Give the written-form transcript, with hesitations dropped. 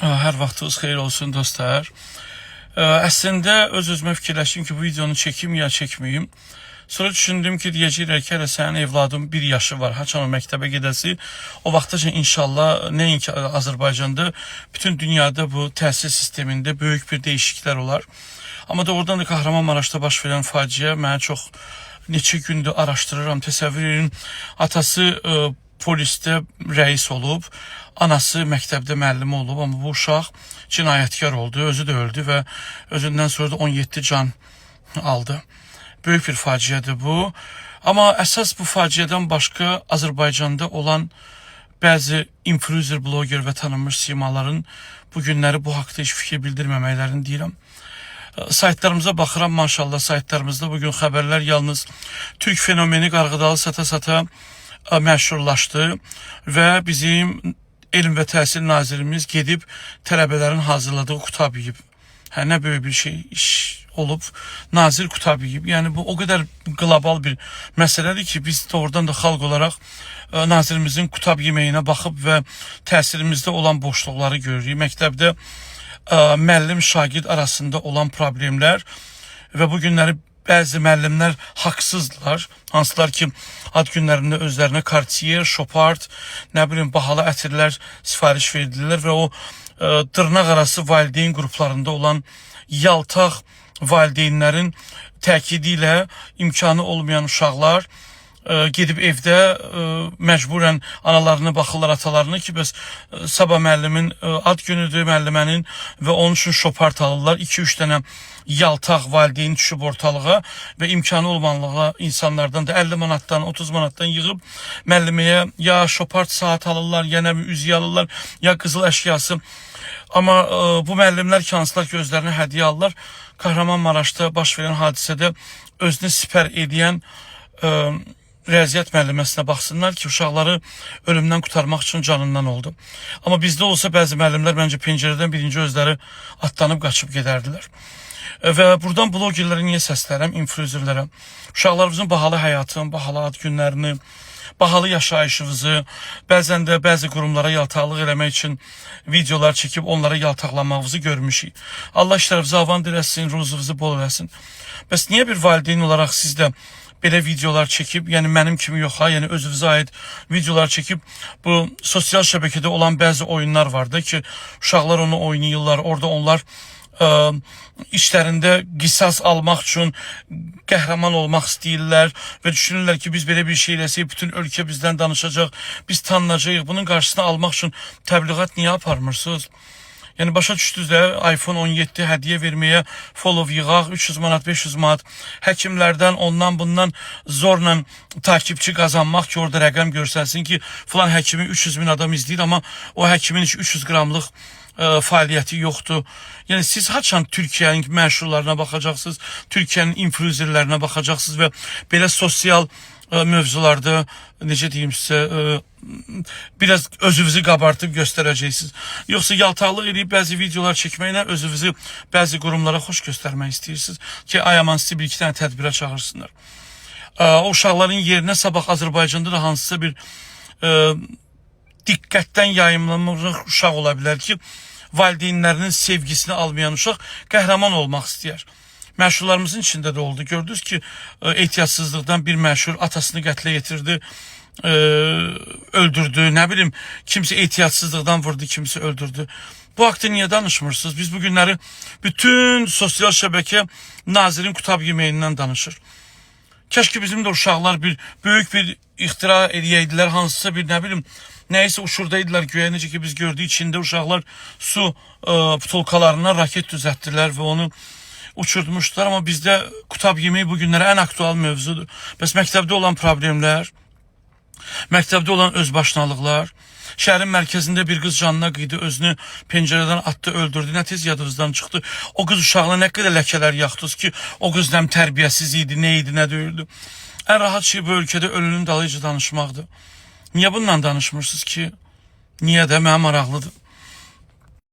Hər vaxtınız xeyir olsun dostlar. Əslində öz-özümə fikirləşdim ki, bu videonu çəkim ya çəkməyim. Sonra düşündüm ki, deyəcəklər ki, hələ sənin evladın bir yaşı var. Haçan o məktəbə gedəsi, o vaxtacan inşallah nəinki Azərbaycanda, bütün dünyada bu təhsil sistemində böyük bir dəyişikliklər olar. Amma doğrudan da Kahramanmaraşda baş verən faciə mənə çox neçə gündür araşdırıram. Təsəvvür edin, atası polisdə rəis olub, anası məktəbdə müəllimi olub, amma bu uşaq cinayətkar oldu, özü də öldü və özündən sonra da 17 can aldı. Böyük bir faciədir bu. Amma əsas bu faciədən başqa Azərbaycanda olan bəzi influencer, bloger və tanınmış simaların bu günləri bu haqda heç fikir bildirməməklərini deyirəm. Saytlarımıza baxıram, maşallah saytlarımızda bugün xəbərlər yalnız Türk fenomeni qarğıdalı sata-sata məşhurlaşdı və bizim Elm və Təhsil Nazirimiz gedib tələbələrin hazırladığı qutab yeyib. Hə, nə böyük bir şey iş olub. Nazir qutab yeyib. Yəni bu o qədər qlobal bir məsələdir ki, biz doğrudan da xalq olaraq nazirimizin qutab yeməyinə baxıb və təhsilimizdə olan boşluqları görürük. Məktəbdə müəllim şagird arasında olan problemlər və bu günləri bəzi müəllimlər haqsızdılar. Hansılar ki, ad günlərində özlərinə Cartier, Chopard, nə bilim bahalı ətirlər sifariş verdilər və o dırnaq arası valideyn qruplarında olan yaltaq valideynlərin təkidi ilə imkanı olmayan uşaqlar gedib evdə məcburən analarına baxırlar, atalarına ki, bəs sabah müəllimin ad günüdür, müəllimənin və onun üçün şopart alırlar. 2-3 dənə yaltaq valideyn düşüb ortalığa və imkanı olmayanlığa insanlardan da 50 manatdan, 30 manatdan yığıb müəlliməyə ya şopart saat alırlar, ya nə bilim üzüyü alırlar, ya qızıl əşyası. Amma bu müəllimlər ki, hansılar ki, özlərinə hədiyyə alırlar, Kahramanmaraşda baş verən hadisədə özünü sipər edən riyaziyyat müəlliməsinə baxsınlar ki, uşaqları ölümdən qurtarmaq üçün canından oldu. Amma bizdə olsa bəzi müəllimlər məncə pəncərədən birinci özləri atlanıb qaçıb gedərdilər. Və buradan blogerlərə niyə səslənirəm, influencerlərə? Uşaqlarımızın bahalı həyatını, bahalı ad günlərini, bahalı yaşayışınızı, bəzən də bəzi qurumlara yaltaqlıq eləmək üçün videolar çəkib onlara yaltaqlanmağınızı görmüşük. Allah işlərinizi avan eləsin, ruzunuzu bol eləsin. Bəs niyə bir valideyn olaraq siz də belə videolar çəkib, yəni mənim kimi yox ha, yəni özünüzə aid videolar çəkib bu sosial şəbəkədə olan bəzi oyunlar vardı ki, uşaqlar onu oynayırlar, orada onlar içlərində qisas almaq üçün qəhrəman olmaq istəyirlər və düşünürlər ki, biz belə bir şey eləsək, bütün ölkə bizdən danışacaq, biz tanınacağıq. Bunun qarşısını almaq üçün təbliğat niyə aparmırsınız? Yəni başa düşdünüz də iPhone 17 hədiyyə verməyə follow yığaq 300 manat, 500 manat həkimlərdən ondan bundan zorla takipçi qazanmaq ki, orada rəqəm görsənsin ki, filan həkimi 300 min adam izləyir, amma o həkimin heç 300 qramlıq fəaliyyəti yoxdur. Yəni siz haçan Türkiyənin məşhurlarına baxacaqsınız, Türkiyənin influencerlərinə baxacaqsınız və belə sosial mövzularda necə deyim sizə biraz özünüzü qabartıb göstərəcəksiniz. Yoxsa yaltaqlıq edib bəzi videolar çəkməklə özünüzü bəzi qurumlara xoş göstərmək istəyirsiniz ki, ay aman sizi bir iki dənə tədbirə çağırsınlar. O uşaqların yerinə sabah Azərbaycanda da hansısa bir diqqətdən yayımlanmış uşaq ola bilər ki, valideynlərinin sevgisini almayan uşaq qəhrəman olmaq istəyər. Məşhurlarımızın içində də oldu. Gördünüz ki, ehtiyatsızlıqdan bir məşhur atasını qətlə yetirdi, öldürdü. Nə bilim, kimsə ehtiyatsızlıqdan vurdu, kimsə öldürdü. Bu haqda niyə danışmırsınız? Biz bu günləri bütün sosial şəbəkə nazirin qutab yeməyindən danışır. Keşke bizim də uşaqlar bir böyük bir ixtira eləyəydilər, hansısa bir nə bilim nəyisə uçurdaydılar göyə, necə ki biz gördük içində uşaqlar su butulkalarına raket düzəltdilər və onu uçurtmuşdular, amma bizdə qutab yeməyi bu günlərə ən aktual mövzudur. Bəs məktəbdə olan problemlər, məktəbdə olan özbaşınalıqlar, şəhərin mərkəzində bir qız canına qıydı, özünü pəncərədən atdı, öldürdü. Nə tez yadınızdan çıxdı. O qız uşağına nə qədər ləkələr yaxdınız ki, o qız nəm tərbiyəsiz idi, nə idi, nə deyildi. Ən rahat şey bu ölkədə ölünün dalıyca danışmaqdır. Niyə bundan danışmırsınız ki? Niyə də mənə maraqlıdır.